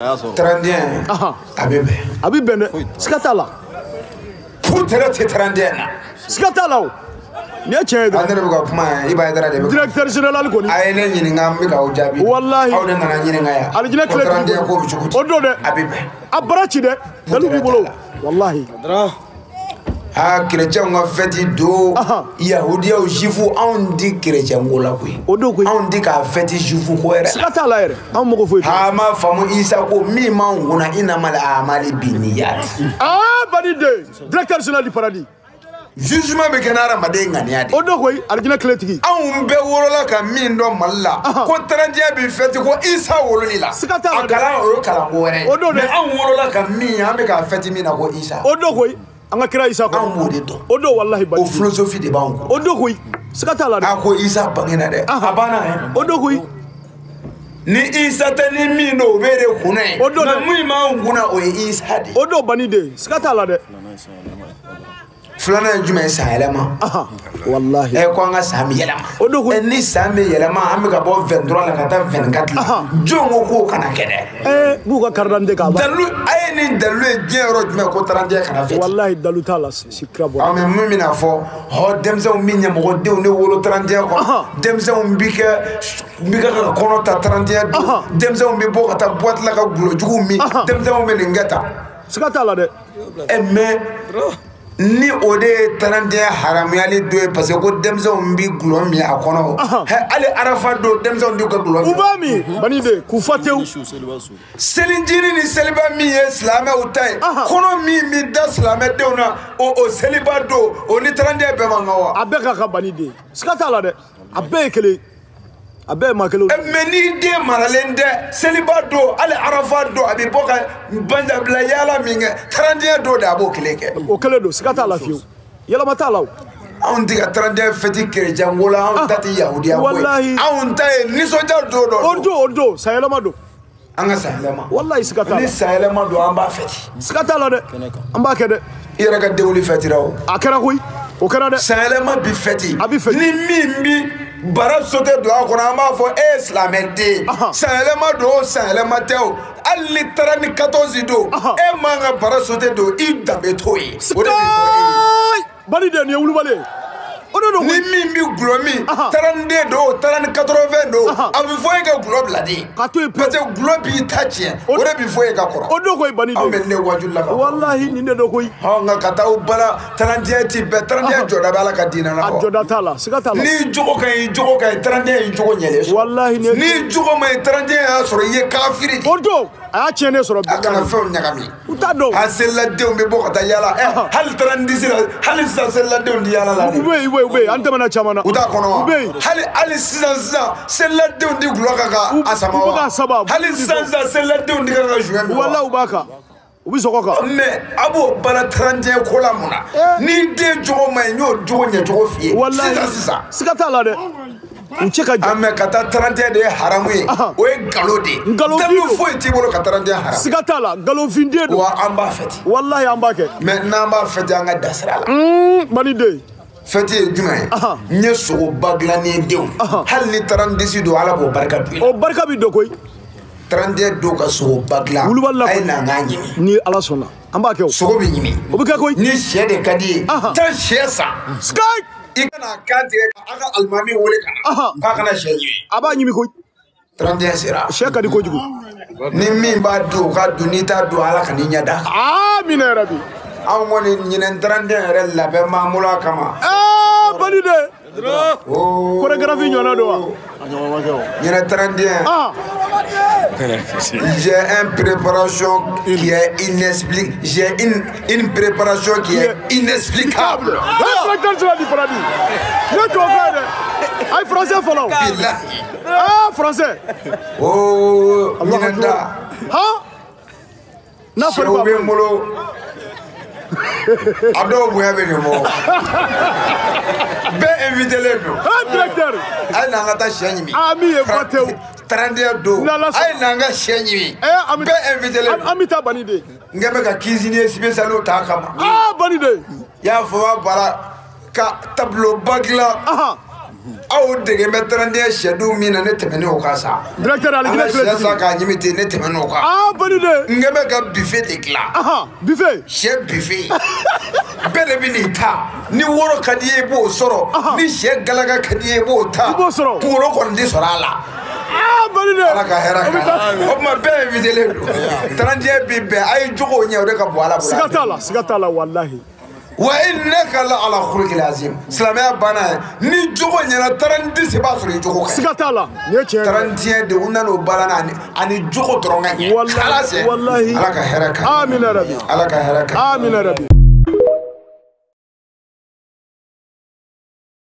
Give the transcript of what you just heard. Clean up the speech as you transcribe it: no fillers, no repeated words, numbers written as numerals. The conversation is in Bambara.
31 a bɛ bɛn. A bɛ bɛn dɛ, siga t'a la. Putere tɛ 31 na. Siga t'a la o. Nin ye tiɲɛ ye dɛ. Ne de bɛ ka kuma yan, Iba Hayidara de bɛ. Directeur général kɔni. A ye ne ɲininka, n bɛ k'aw jaabi. Walahi. Aw de nana ɲininka yan. Alijinɛ tile. Ko 31 ko bɛ cogo di? O don dɛ. A bɛ bɛn. A bara ci dɛ. Dalu b'u bolo. Walahi. Ah, chrétien ka fête don, yahudiyaw, juifu, anw di chrétien ko la koyi. O don koyi. Anw di k'a fête juifu ko yɛrɛ. Siga t'a la yɛrɛ, anw mago foyi t'a la. A ma faamu Isa ko min m'anw kunna innamal a'malu binniyat. Ah, Badide, directeur général du paradis. Jugement bɛ kɛ n'adamaden ŋaniya de. O don koyi, alijinɛ tiletigi. Anw bɛɛ wolola ka min dɔn Mali la, ko 31 bɛ fête ko Isa wololi la. Siga t'a la. A kalan o ye kalanko wɛrɛ ye. O don dɛ. Mais anw wolola ka min ye, an bɛ k'a fête min na ko Isa. O don koyi. An ka kira Isa kɔ. Anw b'o de dɔn. O don walahi Badide. O philosophie de b'anw kɔ. O don koyi. Siga t'a la dɛ. A ko Isa bangena dɛ. A banna yɛrɛ. O don koyi. Ni Isa tɛ ni min don, o b'e de kunna yen. O don dɛ. Mais min b'anw kunna, o ye Isa de ye. O don Banide, siga t'a la dɛ. Filanan ye jumɛn ye? San yɛlɛma. Walahi. Ɛ ko an ka san bɛ yɛlɛma. O don koyi. Ni san bɛ yɛlɛma, an bɛ ka bɔ 23 la ka taa 24 la. Jɔn ko k'o kana kɛ dɛ? Ɛɛ, b'u ka carte d'identité k'a ban. Dalu, a ye nin dalu ye diɲɛ yɔrɔ jumɛn ko 31 kana fête? Walahi dalu t'a la, si kira bɔra. Mais mun bɛna fɔ, hɔ denmisɛnw bɛ ɲɛmɔgɔdenw de wolo 31 kɔnɔ. Denmisɛnw bɛ kɛ bɛ kɛ ka kɔnɔ ta 31 don. Denmisɛnw bɛ bɔ ka taa boîte la ka gulɔjuguw min. Denmisɛnw bɛ nin kɛ tan. Siga t'a la dɛ. Ɛ mais ni o de ye 31 haramuyali don ye, parce que ko denmisɛnw bɛ gulɔ min a kɔnɔ. Hali Arafa don, denmisɛnw b'u ka gulɔ min. U b'a min Banide, k'u fa tewu. Selicinin ni seliba min ye silamɛw ta ye, kɔnɔ min bɛ da silamɛdenw na, o seliba don, o ni 31 bɛɛ man kan wa? A bɛɛ ka kan Banide, siga t'a la dɛ. A bɛɛ ye kelen. A bɛɛ ye maa kelen. Mais n'i den maralen tɛ, seliba don, hali Arafa don, a bɛ bɔ ka banjabila yaala min kɛ, 31 don de a b'o kelen kɛ. O kelen don, siga t'a la fiyewu. Yɛlɛma t'a la o. Anw tɛ ka 31 fête chrétien ko la, anw ta tɛ yahudiya ko ye. Walahi. Anw ta ye nisɔndiya don dɔ. O don, o don, sanyɛlɛma don. An ka sanyɛlɛma. Walahi siga t'a la. Ni sanyɛlɛma don, an b'a fête. Siga t'a la dɛ. An b'a kɛ dɛ. I yɛrɛ ka denwuli fête ra o. A kɛra koyi. O kɛra dɛ. Sanyɛlɛma bi fête. A bi fête. Ni min bi bara sote don a kɔnɔ, an b'a fɔ e ye silamɛden. Sanyɛlɛma don o, sanyɛlɛma tɛ o, hali ni taara ni 14 don, e man ka bara sote don, i danbe t'o ye. O de bɛ fɔ e ye. Banide, nin ye wulibali ye. O de don koyi. Ni min bi gulɔ min, 32 don o, 80 don, a bɛ fɔ e ka gulɔ bila de. Ka to yen pewu. Parce que gulɔ b'i ta tiɲɛ, o de bɛ fɔ e ka kɔrɔ. O don koyi Banide. Anw bɛ ne wajuli la ka kɔrɔ. Walahi nin de don koyi. Hɔn nka ka taa o bala 31 ti bɛn, 31 jɔda bɛ Ala ka diinɛ na. A jɔda t'a la, siga t'a la. N'i jogo ka ɲi, i jogo ka ɲi, 31 y'i jogo ɲɛlen sɔrɔ. Walahi nin ye. N'i jogo ma ɲi, 31 y'a sɔrɔ i ye kafiri de. O don, a y'a tiɲɛnen sɔrɔ. A kana fɛnw ɲagami. U t'a dɔn. A seliladenw bɛ bɔ ka taa yaala. Ɛ hali 36 la, hali sisan seliladenw tɛ yaala la. U bɛ yen, u bɛ yen, u bɛ yen, an tɛmɛna caman na. U t'a kɔnɔ wa? U bɛ yen. Hali sisan sisan seliladenw tɛ gulɔ kan ka a sama wa? U bɛ k'a sama. Hali sisan sisan seliladenw tɛ kan ka joint min wa? Walahi u b'a kan. U bɛ sɔgɔ kan. Mais a b'o baara 31 ko la mun na? N'i den jogo ma ɲi, n y'o jogo ɲɛcogo f'i ye. Walahi. Sisan sisan. Siga t'a la dɛ. U cɛ ka jan. Mais ka taa 31 de ye haramu ye. O ye nkalon de ye. Nkalon fin don. Dalu foyi t'i bolo ka 31 haramu. Siga t'a la, nkalonfin den don. Wa an b'a fête. Walahi an b'a kɛ. Mais n'an b'a fête, an ka da sira la. Banide. Fête ye jumɛn ye? N ye sogoba dilan ni denw. Hali ni 36 don, Ala b'o barika don i la. O barika bi don koyi. 31 don ka sogoba dilan. Wulibali la koyi. A ye na an k'a ɲimi. Ni Ala sɔnna, an b'a kɛ o. Sogo bɛ ɲimi. O bɛ kɛ koyi. Ni sɛ de ka di ye, taa sɛ san. Sky. I kana kan tigɛ k'a ka alimami wele ka na. K'a kana sɛ ɲimi. A b'a ɲimi koyi. 31 sera. Sɛ ka di kojugu. Ni min b'a dun, o ka dun, n'i t'a dun, Ala ka n'i ɲɛ da. Amina yarabi. Anw kɔni ɲinɛ 31 yɛrɛ labɛn b'an bolo a kama. Aa Banide. Chorégraphie ɲɔgɔnna don wa? Ɲinɛ 31. J'ai une préparation qui est inexplicable. J'ai une préparation qui est inexplicable. Directeur général du paradis. Ne t'en fais dɛ. Ayi français fɔlɔ. Ah français. Oh ɲinɛ ta. Han. N'a fɔra ko. Sɛw bɛ n bolo. A dɔw bonya bɛ nin bɔ. Bɛɛ invité len don. Ah directeur. A ye n'an ka taa sɛ ɲimi. Ah min ye fa tewu. 31 don. A ye n'an ka sɛ ɲimi. Bɛɛ invité len don. An bɛ taa Banide. N kɛ bɛ ka cuisinier spécial ta a kama. Ah Banide. I y'a fɔ a bara ka tableau ba dilan. Aw dege bɛ 31 sɛdenw min na ne tɛmɛnen o kan sa. Directeur Alijinɛ filɛ. An ka sɛ san k'a ɲimi ten ne tɛmɛnen o kan. Ah bonne idée. N kɛ bɛ ka buffet de dilan. Buffet. Sɛ buffet. Bɛɛ de bɛ n'i ta. Ni woro ka di i ye i b'o sɔrɔ. Ni sɛ galaga ka di i ye i b'o ta. I b'o sɔrɔ. Kunkolo kɔni tɛ sɔrɔ a la. Ah bonne idée. Ala ka hɛrɛ k'an. O tuma bɛɛ invité len don. 31 bi bɛn a ye jogow ɲɛ o de ka bon Ala bolo. Siga t'a la, siga t'a la walahi. Wa innaka la ala khuluqil azim. Silamɛya banna ye ni jogo ɲɛna 30 i b'a sɔrɔ i jogo ka ɲi. Siga t'a la nin ye tiɲɛ ye. 31 de u nan'o baara la ani jogo dɔrɔn ka ɲɛ. Walahi walahi. Ala ka hɛrɛ k'an. Amina rabi. Ala ka hɛrɛ k'an. Amina rabi.